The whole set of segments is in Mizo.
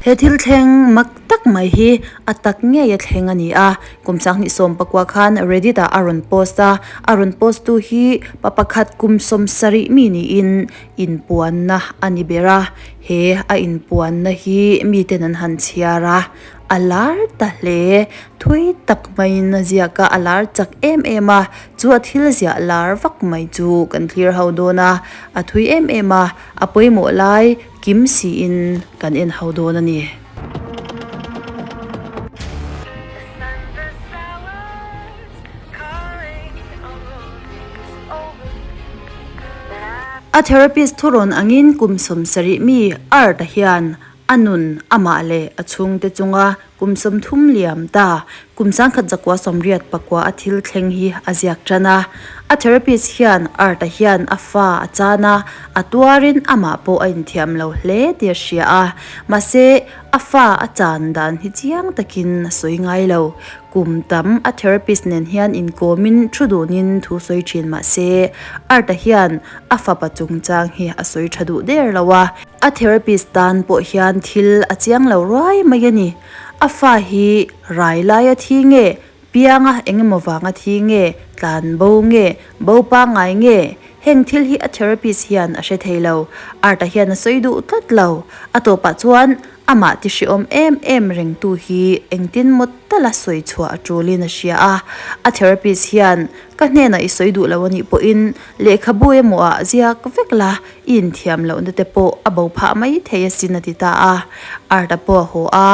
He thil thleng mak tak mai hi a tak ngei a thleng a ni a, kum sanghnih sawm pakua khan Reddit ah a rawn post a, a rawn post tu hi pa pakhat kum sawm sarih mi niin inpuanna a ni ber a, he a inpuanna hi miten an han chhiar a, a lar ta hle, thui tak maiin a ziak a, a lar chak em em a, chu a thil ziah lar vak mai chu kan thlir ho dawn a, a thui em em a, a pawimawh lai. Kim siin kan en ho dawn a ni. A therapist thurawn angin kum sawmsarih mi Art-a hian a nun amah leh a chhungte chunga Kum 30 liam ta, kum sangkhat zakua sawmriat pakua a thil thleng hi a ziak tan a. A therapist hian Art-a hian a fa a chan a, a tuarin amah pawh a inthiam lo hle tih a hria a. Mahse, a fa a chan dan hi chiang takin a sawi ngai lo. Kum tam a therapist nen hian inkawmin thu dunin thu sawi thin mahse, Art-a hian a fapa chungchang hi a sawi tha duh der lo a. A therapist tan pawh hian thil a chiang lo ruai mai a ni. A fa hi rai laia thi nge, pianga eng emaw vanga thi nge, tlan bo nge, bo pangngai nge? Heng thil hi a therapist hian a hre thei lo. Art-a hian a sawi duh tlat lo. A tawpah chuan amah ti hrehawm em em rengtu hi engtin maw tala sawi chhuah a tulin a hria a. A therapist hian ka hnenah i sawi duh lo a nih pawhin lehkhabu emaw ah ziak vek la, I inthiam lohna te pawh a bo phah mai thei asin a ti ta a. Art-a pawh a haw a,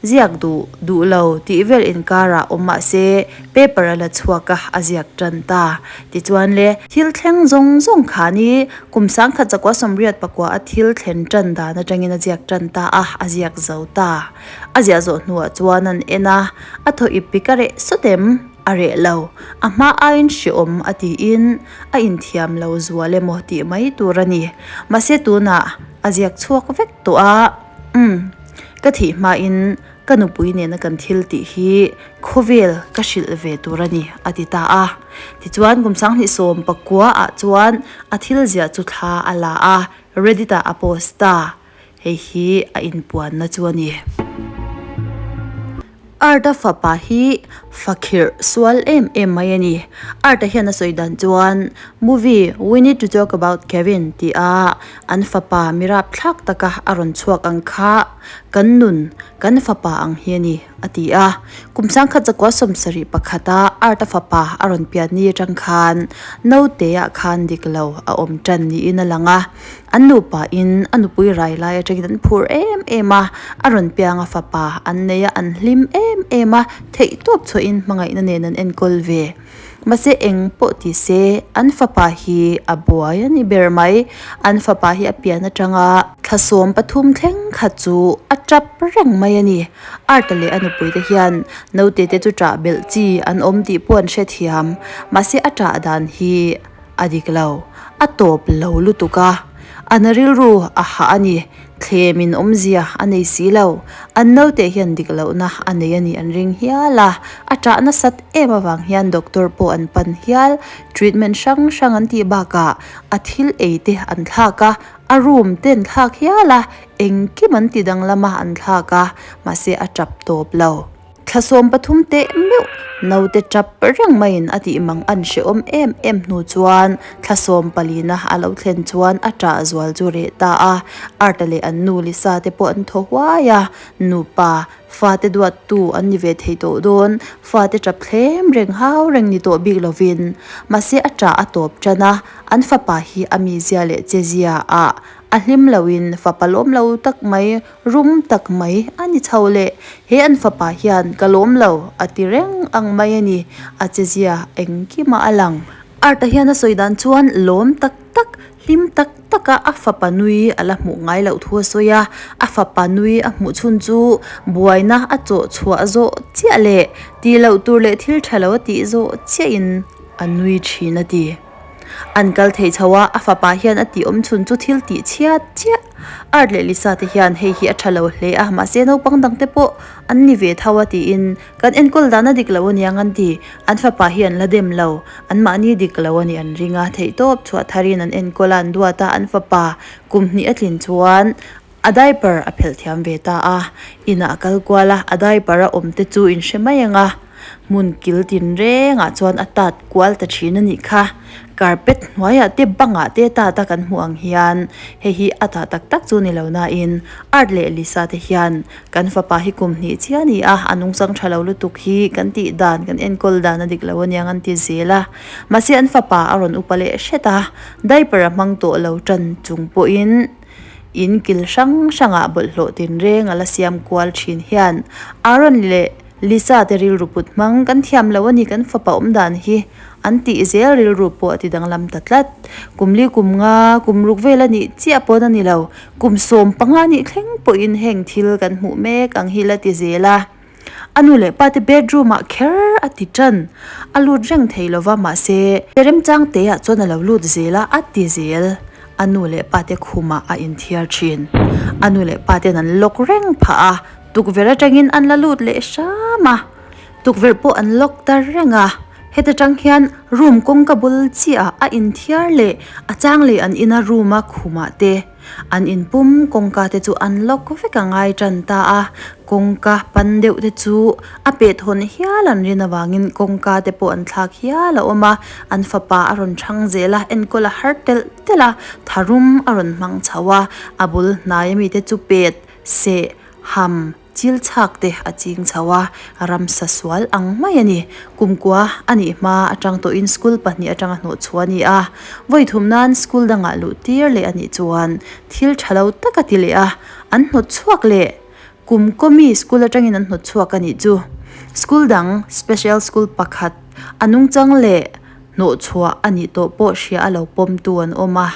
ziak duh duh lo tih vel inkarah awm mah se paper a la chhuak a, a ziak tan ta. Tichuan le, thil thleng zawng zawng khan i kum sangkhat zakua sawmriat pakua a thil thlen tan dan atangin a ziak tan ta a, a ziak zo ta. A ziah zawh hnuah chuan an en a, a thaw ip pik a reh sawt em? A reh lo, a hma aiin hreawm a tiin a inthiam lo zual emaw tih mai tur a ni. Mahse tunah a ziak chhuak vek tawh a, umm, ka thih hmain ka nupui nena kan thil tih hi khawvel ka hrilh ve tur a ni a ti ta a. Tichuan kum sanghnih sawm pakua ah chuan a thil ziah chu thla a la a, Reddit ah a post ta. Hei hi a inpuanna chu a ni. Art-a fapa hi fakhirh sual em em mai a ni. Art-a hian a sawi dan chuan movie We Need to Talk About Kevin tih a an fapa mi rapthlak taka a rawn chhuak ang kha kan nun, kan fapa ang hi a ni a ti a. Kum sangkhat zakua sawmsarih pakhata Art-a fapa a rawn pian ni atang khan naute-ah khan dik lo a awm tan niin a lang a. An nupa in a nupui rai lai atangin an phur em em a, a rawn piang a fapa an nei a, an hlim em em a, theihtawp chhuahin hmangaihna nen an enkawl ve. Mahse eng pawh ti se an fapa hi a buai a ni ber mai. An fapa hi a pian atanga thlasawm pathum thleng khat chu a tap reng mai a ni. Arta leh a nupui te hian naute te chu tah belh chi an awm tih pawh an hrethiam. Mahse a tah dan hi A dik lo. A tawp lo lutuk a. A na rilru a hah a ni. Thlem in awmzia a nei si lo. An naute hian dik lohna a nei a nih an ring hial a. A ṭah nasat em avang hian doctor pawh an pan hial. Treatment hrang hrang an tih bakah a thil ei te an thlak a, a room te an thlak hial a, engkim an ti danglam a an thlak a, mahse a ṭap tawp lo. Thla sawm pathum teh meuh naute tap reng maiin a tih mang an hrehawm em em hnu chuan thla sawm palina a lo thlen chuan a ṭah zual chu reh ta a. Arta leh an nu Lisa te pawh an thaw huai a, nupa fate duattu an ni ve thei tawh dawn, fate tap thlem reng hau reng ni tawh bik lovin. Mahse a ṭah a tawp ṭan a, an fapa hi a mizia leh chezia ah a hlim loin fapa lawm lo tak mai Rum tak mai a ni chho le, he an fapa hian ka lawm lo a ti reng ang mai a ni, a chezia engkimah a lang. Art-a hian a sawi dan chuan lawm tak tak, hlim tak taka a fapa nui a la hmuh ngai loh thu a sawi a, a fapa nui a hmuh chhun chu buaina a chawh chhuah zawh chiah leh tih loh tur leh thil tha lo a tih zawh chiahin a nui thin a ti. An kal thei chho a, a fapa hian a tih awm chhun chu thil tih chhiat chiah. Art leh Lisa te hian hei hi a tha lo hle a, mahse naupang dang te pawh an ni ve tho a tiin kan enkawl dan a dik lo aniang an ti. An fapa hi an la dem lo, anmahni dik lo a nih an ring a, theihtawp chhuah tharin an enkawl a, an duat a, an fapa kum hnih a tlin chuan. A diaper a phelh thiam ve ta a, inah a kal kual a, a diaper a awm te chu in hre mai ang a, hmun kil tin rengah chuan a tat kual ta thin a nih kha. Carpet hnuaiah te bangah te tat a kan hmuh ang hian hei hi a tah tak tak chu ni lo nain Art leh Lisa te hian kan fapa hi kum hnih chiah a ni a, a nungchang tha lo lutuk hi kan tih dan kan enkawl dan a dik lo aniang an ti zel a. Mahse an fapa a rawn upa leh hret a, diaper a hmang tawh lo tan chung pawhin in kil hrang hrangah bawlhhlawh tinreng a la siam kual thin hian Aaron leh Lisa te rilru put hmang kan thiam lo a ni kan fapa awm dan hi an tih zel rilru pawh a ti danglam ta tlat. Kum li kum nga kum ruk vel a nih chiah pawn a ni lo, kum 15 nih thleng pawhin heng thil kan hmuh mek ang hi la ti zel a. A nu leh pa te bedroom ah kher a ti tan. A lut reng thei lova mahse remchang te ah chuan a lo lut zel a, a ti zel. A nu leh pa te khumah a inthiar thin. A nu leh pa ten an lock reng phah a, tukverh atangin an la lut leh hram a. Tukverh pawh an lock ta reng a, heta tang hian room kawngka bul chiah ah a inthiar leh a chang leh an ina room a khumah te. An inpum kawngka te chu an lock vek a ngai tan ta a, kawngka pan deuh te chu a pet hawn hial an rin avangin kawngka te pawh an thlak hial a awm a, an fapa a rawn thang zel a, enkawl a har telh telh a, tharum a rawn hmang chho a, a bul hnai ami te chu pet, seh, ham. Chil chhak te a ching chho a, ramsa sual ang mai a ni. Kumkua a nih hma atang tawhin school pahnih atanga hnawh chhuah a ni a, vawi thum nan school dangah luh tir leh a nih chuan thil tha lo tak a ti leh a, an hnawt chhuak leh. Kumkaw mi school atangin an hnawt chhuak a nih chu. School dang, special school pakhat, a nungchang leh hnawh chhuah a nih tawh pawh hria a lo pawmtu an awm a.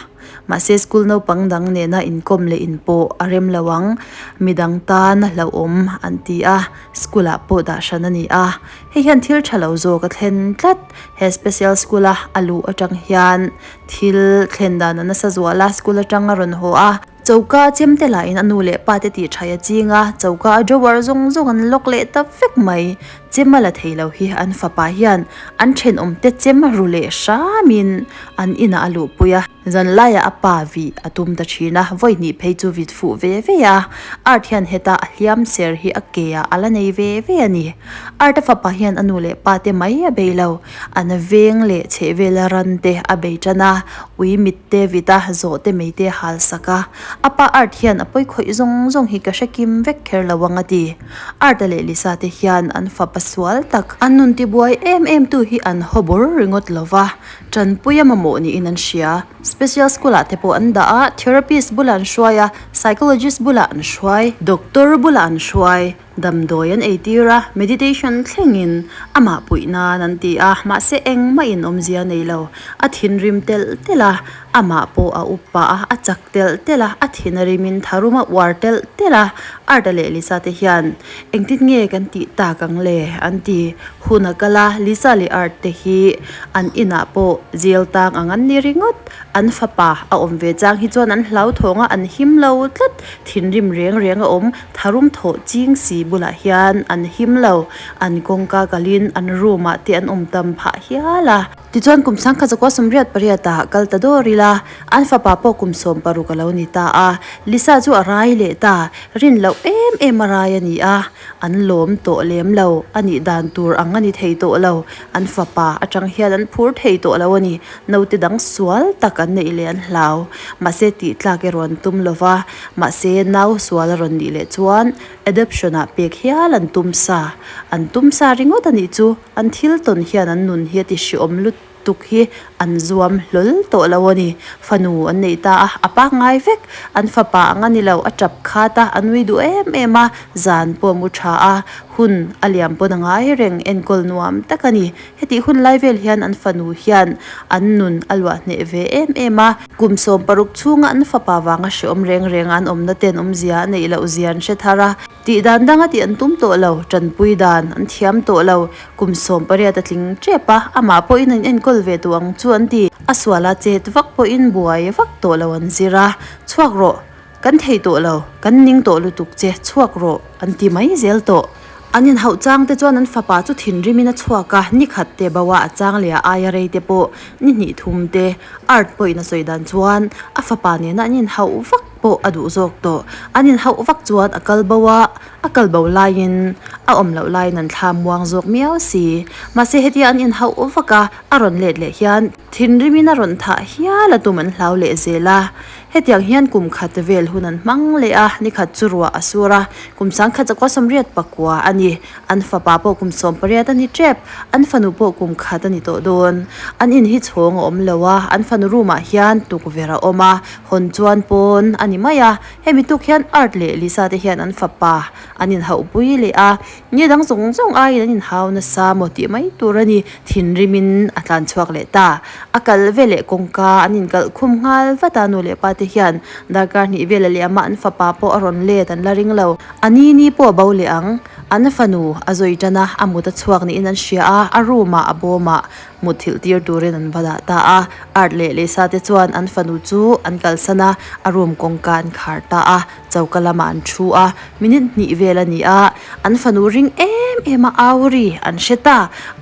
Mahse school naupang dang nena inkawm leh inpawh a rem lo ang, midang tan a hlauhawm an ti a, school ah pawh dah hran a ni a. Hei hian thil tha lo zawk a thlen tlat. He special school a a luh atang hian thil thlen dan a nasa zual a, school atang a rawn haw a. Choka chem te lahin a nu leh pa te tih thaih a ching a, choka a drawer zawng zawng an lock leh ta vek mai. Chem a la thei lo hi an fapa hian an thenawm te chem a ru leh hramin an inah a luhpui a. Zan laiah a pa vih a tum ta thin a, vawi hnih phei chu vit fuh ve ve a. Art hian heta a hliam ser hi a ke ah a la nei ve ve a ni. Art a fapa hian a nu leh pa te mai a bei lo, an veng leh chhehvela ran te a bei tan a, ui mit te vit a, zawh te mei te hal sak a. A pa Art hian a pawi khawih zawng zawng hi ka hre kim vek kher lo ang a ti. Art-a leh Lisa te hian an fapa sual tak, an nun tibuai em em tu hi an haw bawr ringawt lo va, tanpui a mamawh niin an hria. Special school ah te pawh an dah a, therapist bulah an hruai a, psychologist bulah an hruai, doctor bulah an hruai. Damdawi an eitir a, meditation thlengin amah puih nan an ti a, mahse engmah in awmzia nei lo. A thinrim telh telh a, amah pawh a up pah a, a chak telh telh a, a thin a rimin tharum a uar telh telh a. Arta leh Lisa te hian engtin nge kan tih tak ang le? an ti. Hun a kal a, Lisa leh Art te hi an inah pawh jail tang ang an ni ringawt. An fapa a awm ve chang hi chuan an hlauthawng a, an him lo tlat. Thinrim reng reng a awm. Tharum thawh ching si bulah hian an him lo, an kawngka kalin an room ah te an awm tam phah hial a. Tichuan kum sangkhat zakua 88 ah kal ta dawr ila, an fapa pawh kum 16 a lo ni ta a, Lisa chu a rai leh ta, rin loh em em a rai a ni a, an lawm tawh lem lo, a nih dan tur ang a ni thei tawh lo, an fapa atang hian an phur thei tawh lo a ni, naute dang sual tak an neih leh an hlau, mahse tih tlak erawh an tum lova. Mahse, nau sual a rawn nih leh chuan adoption ah pek hial an tum sa. An tum sa ringawt a nih chu an thil tawn hian an nun hi a ti hriawm lutuk hi an zuam hlawl tawh lo a ni. Fanu an neih ta a, a pangngai vek. An fapa ang a ni lo, a tap khat a, a nui duh em em a, zan pawh a mu tha a, hun a liam pawn a ngai reng, enkawl nuam tak a ni. Hetih hun lai vel hian an fanu hian an nun a luah hneh ve em em a. Kum 16 chhunga an fapa vanga hreawm reng reng an awmna ten awmzia a neih loh zia an hre thar a. Tih dan danga tih an tum tawh lo, tanpui dan an thiam tawh lo. Kum 18 a tling tep a, amah pawhin an enkawl ve duh ang chu an ti. A suala chet vak pawhin buai vak tawh lo an zir a, Chhuak rawh! Kan thei tawh lo, kan ning tawh lutuk che, chhuak rawh, an ti mai zel tawh. An inhauh chang te chuan an fapa chu thinrimin a chhuak a, ni khat te bo a, a chang leh a aia rei te pawh ni hnih thum te. Art pawhin a sawi dan chuan a fapa nena an inhauh vak. pawh a duh zawk tawh. An inhauh vak chuan a kal bo a, a kal bo laiin a awm loh laiin an thla muang zawk miau si. Mahse hetia an inhauh vak a, a rawn let leh hian thinrimin a rawn thah hial a tum an hlau leh zel a. Hetiang hian kum khat vel hun an hmang leh a, nikhat chu ruah a sur a, kum sangkhat zakua sawmriat pakua a ni. An fapa pawh kum 18 a ni tep, an fanu pawh kum khat a ni tawh dawn. An in hi chhawng a awm lo a, an fanu room ah hian tukverh a awm a, hawn chuan pawn a ni mai a. Hemi tuk hian Art leh Lisa te hian an fapa an inhauh pui leh a, ni dang zawng zawng aiin an inhau nasa maw tih mai tur a ni, thinrimin a tlan chhuak leh ta. A kal ve leh kawngka an inkalh khum nghal vat a, nu leh pa te hian darkar hnih vel a liam a, an fapa pawh a rawn let an la ring lo. A ni ni pawh a bo leh ang. An fanu a zawi tan a, a mut a chhuak niin an hria a, a room ah a bawm ah mut thilh tir turin an va dah ta a. Art leh Lisa te chuan an fanu chu an kalsan a, a room kawngka an khar ta a, choka lamah an thu a, minute hnih vel a ni a, an fanu ring em em a au ri an hre ta.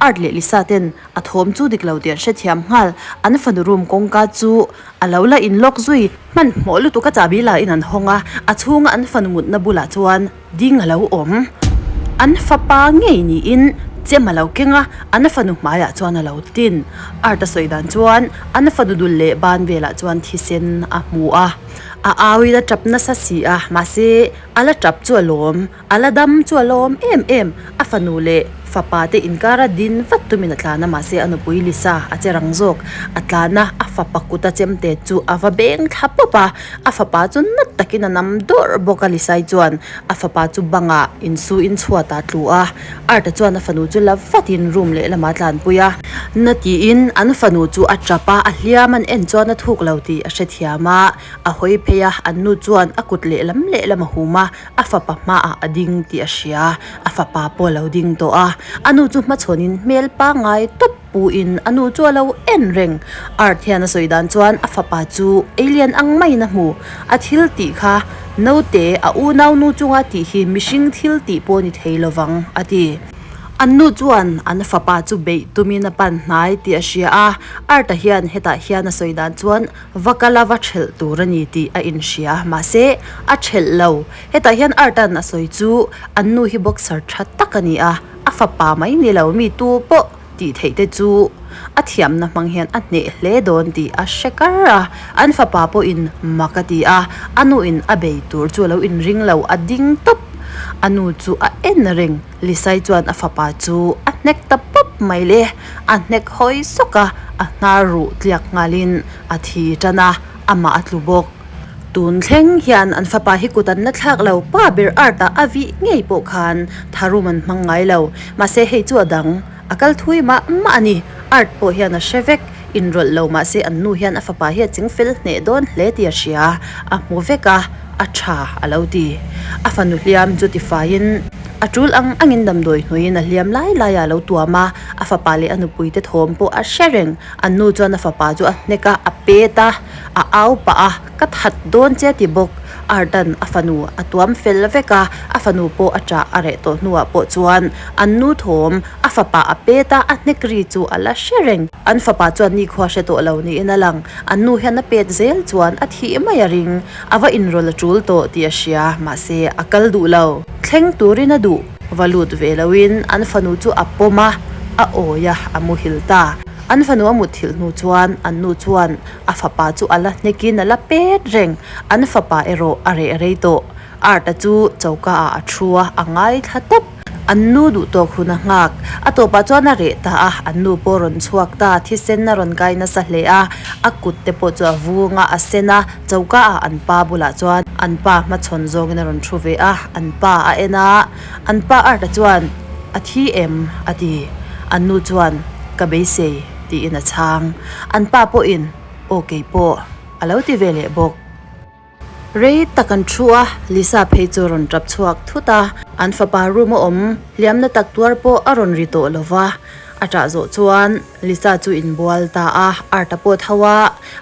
Art leh Lisa ten a thawm chu dik lo tih an hrethiam nghal, an fanu room kawngka chu a lo la inlock zui. Hmanhmawh lutuk a chahbi la in an hawng a, a chhunga an fanu mutna bulah chuan ding a lo awm. An fapa ngei niin chem a lo keng a, an fanu hmaiah chuan a lo tin. Art a sawi dan chuan an fanu dul leh ban velah chuan thisen a hmu a, a auin a tap nasa si a, mahse a la tap chu a lawm. A la dam chu a lawm em em, a fanu leh fapa te inkara din vat tumin a tlan a, mahse a nupui Lisa a che rang zawk. A tlan a, a fapa kuta chemte chu a va beng thla pawp a, a fapa chu nat takin a nam dawrh bawk a, Lisai chuan a fapa chu bangah insuin chhuatah a tlu a, Art-a chuan a fanu chu la vatin room lehlamah a tlanpui a. Na tiin an fanu chu a tap a, a hliam an en chuan a thuk lo tih a hrethiam a, a hawi phei a, an nu chuan a kut lehlam lehlam a hum a, A fapa hmaah a ding tih a hria, a fapa pawh a lo ding tawh a. A nu chu hmachhawnin hmel pangngai tawp puin a nu chu a lo en reng. Art hian a sawi dan chuan a fapa chu alien ang maiin a hmu. A thil tih kha naute a unaunu chunga tih hi mihring thil tih pawh ni thei lovang a ti. An nu chuan an fapa chu beih tumin a pan hnai tih a hria a, Art-a hian hetah hian a sawi dan chuan Va kal a va thelh tur a ni tih a inhria, mahse a thelh lo. Hetah hian Art-a'n a sawi chu an nu hi boxer tha tak a ni a, a fapa mai ni lo mi tu pawh tih theih te chu a thiamna hmang hian a hneh hle dawn tih a hre kar a. An fapa pawhin mak a ti a, a nuin a bei tur chu a lo inring lo, a ding tawp. A nu chu a en reng. Lisai chuan a fapa chu a hnek ta pawp mai le, a hnek hawi sawk a, a hnar ruh tliak nghalin a thi tan a, amah a tlu bawk. Tun thleng hian an fapa hi kut an la thlak lo, pa ber art ah a vih ngei pawh khan tharum an hmang ngai lo. Mahse hei chu a dang, a kal thui mah mah a ni. Art pawh hian a hre vek, inrawlh lo mahse an nu hian a fapa hi a ching fel hneh dawn hle tih a hria, a hmu vek a. A tha a lo ti. A fanu hliam chu tifaiin a tul ang angin damdawi hnuaiin a hliam lai lai ah a lo tuam a, a fapa leh a nupui te thawm pawh a hre reng. An nu chuan a fapa chu a hnek a, a pet a, a au pah a, Ka that dawn che ti bawk. Ardan a fanu a tuam fel vek a, a fanu pawh a ṭah a reh tawh hnuah pawh chuan an nu thawm a fapa a pet a, a hnek ri chu a la hre reng. An fapa chuan nikhua hre tawh lo niin a lang. An nu hian a pet zel chuan a thih mai a ring. A va inrawlh a tul tawh tih a hria, mahse a kal duh lo. Thleng turin a duh. Va lut ve loin an fanu chu a pawm a, a awi a, a muhil ta. An fanu a mutthilh hnu chuan an nu chuan a fapa chu a la hnekin a la pet reng. An fapa erawh a reh rei tawh. Art-a chu choka ah a thu a, a ngaithla tawp. An nu duh tawk hun a nghak. A tawpah chuan a reh ta a, an nu pawh a rawn chhuak ta. Thisen a rawn kai nasa hle a, a kut te pawh chu a vung a, a sen a. Choka ah an pa bulah chuan an pa hmachhawn zawngin a rawn thu ve a, an pa a en a, an pa Art-a chuan, A thi em? a ti. An nu chuan, Ka beisei, tiin a chhang. An pa pawhin, Aw keipawh, a lo ti ve leh bawk. Rei tak an thu a, Lisa phei chu a rawn tap chhuak thut a, an fapa room a awm hliamna tak tuar pawh a rawn ri tawh lo va. A tah zawh chuan Lisa chu inbual ta a, Art-a pawh tho a,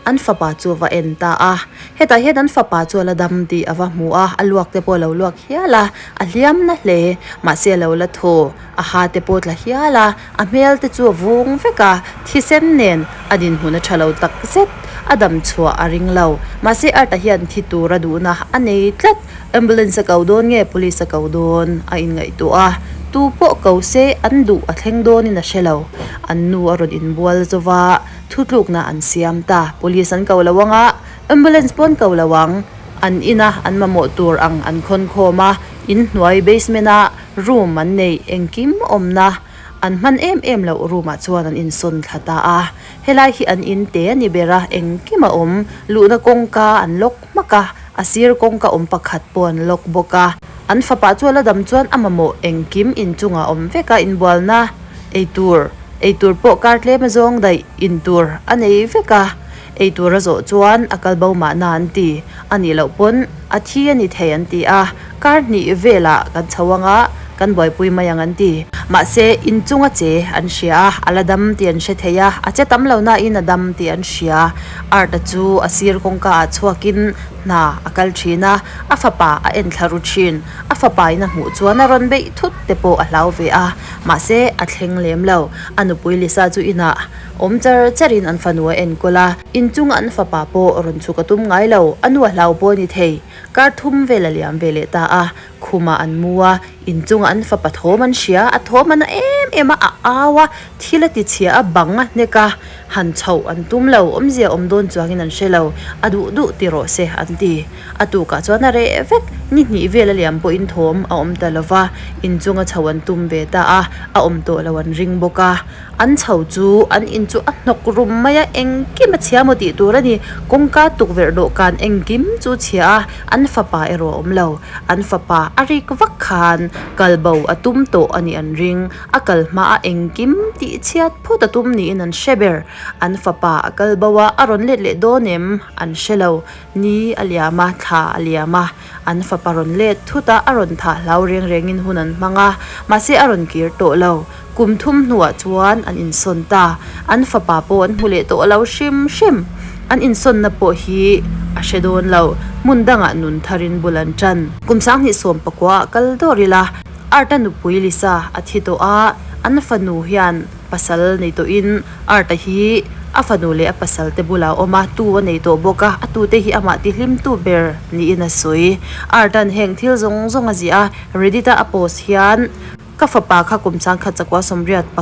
an fapa chu a va en ta a. Hetah hian an fapa chu a la dam tih a va hmu a, a luak te pawh a lo luak hial a, a hliam na hle, mahse a lo la thaw, a ha te pawh tla hial a, a hmel te chu a vung vek a, thisen nen a dinhmun a tha lo tak zet. A dam chhuah a ring lo. Mahse Art-a hian thi tura duhna a nei tlat. Ambulance a ko dawn nge police a ko dawn a inngaihtuah a, tu pawh ko se an duh a thleng dawnin a hre lo. An nu a rawn inbual zo va, thutlukna an siam ta. Police an ko lo ang a, ambulance pawh an ko lo ang. An ina an mamawh tur ang an khawn khawm a, inhnuai basement a room an neih engkim awmna an hman em em loh room ah chuan an insawn thla ta a. Helai hi an in te a ni ber a, engkim a awm. Luhna kawngka an lock hmak a, a sir kawngka awm pakhat pawh an lock bawk a. An fapa chu a la dam chuan a mamawh engkim inchungah awm vek a, inbualna eitur, eitur pawh kar tlem a zawng daih intur a nei vek a. Eitur a zawh chuan a kal bo mahna an ti, a nih loh pawn a thi a ni thei an ti a, kar hnih velah kan chho anga kan buaipui mai ang an ti. Mahse, inchunga che an hria a, a la dam tih an hre thei a, a che tam lo nain a dam tih an hria. Art-a chu a sir kawngka ah chhuakin hna a kal thin a, a fapa a en thla ru thin. A fapa in a hmuh chuan a rawn beih thut te pawh a hlau ve a, mahse a thleng lem lo. A nupui Lisa chu inah. Awm char charin an fanu a enkawl a, inchunga an fapa pawh rawn chhuk a tum ngai lo, a nu a hlau pawh a ni thei. Kar thum vel a liam ve leh ta a, khumah an mu a, inchunga an fapa thawm an hria, a thawm a na em em a, a au a, thil a ti chhia a, bang a hnek a, han chhoh an tum lo, awmzia awm dawn chuangin an hre lo, a duh duh ti rawh se an ti. A tukah chuan a reh vek, ni hnih vel a liam pawhin thawm a awm ta lo va, inchunga chhoh an tum ve ta a, a awm tawh lo an ring bawk a. An chho chu an in chu a hnawk rum mai a, engkim a chhia maw tih tur a ni. Kawngka tukverh dawhkan engkim chu chhia a, an fapa erawh a awm lo. An fapa a rik vak khan kal bo a tum tawh a nih an ring. A kal hma a engkim tih chhiat phut a tum niin an hre ber. An fapa a kal bo a, a rawn let leh dawn em? An hre lo. Ni a liam a, thla a liam a, an fapa rawn let thut a, a rawn thah hlau reng rengin hun an hmang a, mahse a rawn kir tawh lo. Kum thum hnuah chuan an insawn ta. An fapa pawh an hmu leh tawh lo hrim hrim. An insawnna pawh hi a hre dawn lo. Hmun dangah nun tharin bul an tan. Kum 2019 ah kal dawr ila, Art-a nupui Lisa a thi tawh a, an fanu hian pasal nei tawhin Art-a hi a fanu leh a pasal te bulah a awm a, tu a nei tawh bawk a, a tute hi amah tihlimtu ber niin a sawi. Art-a'n heng thil zawng zawng a ziah a, Reddit-a a post hian, Ka fapa kha kum 1989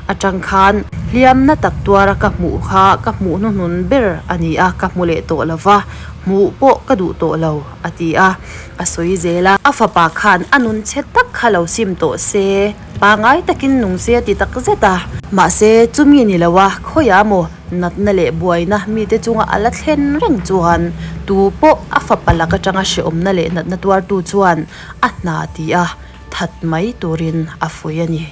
atang khan hliamna tak tuara ka hmuh kha ka hmuh hnuhnun ber a ni a, ka hmu leh tawh lo va, hmuh pawh ka duh tawh lo, a ti a, a sawi zel a. A fapa khan a nun chhe tak kha lo sim tawh se, pangai takin nung se a ti tak zet a. Mahse, chumi ni lo a, khawiah maw natna leh buaina mite chunga a la thlen reng chuan tu pawh a fapa lak atanga hrehawmna leh natna tuartu chuan a hna ti a. That mai turin a fuih a ni.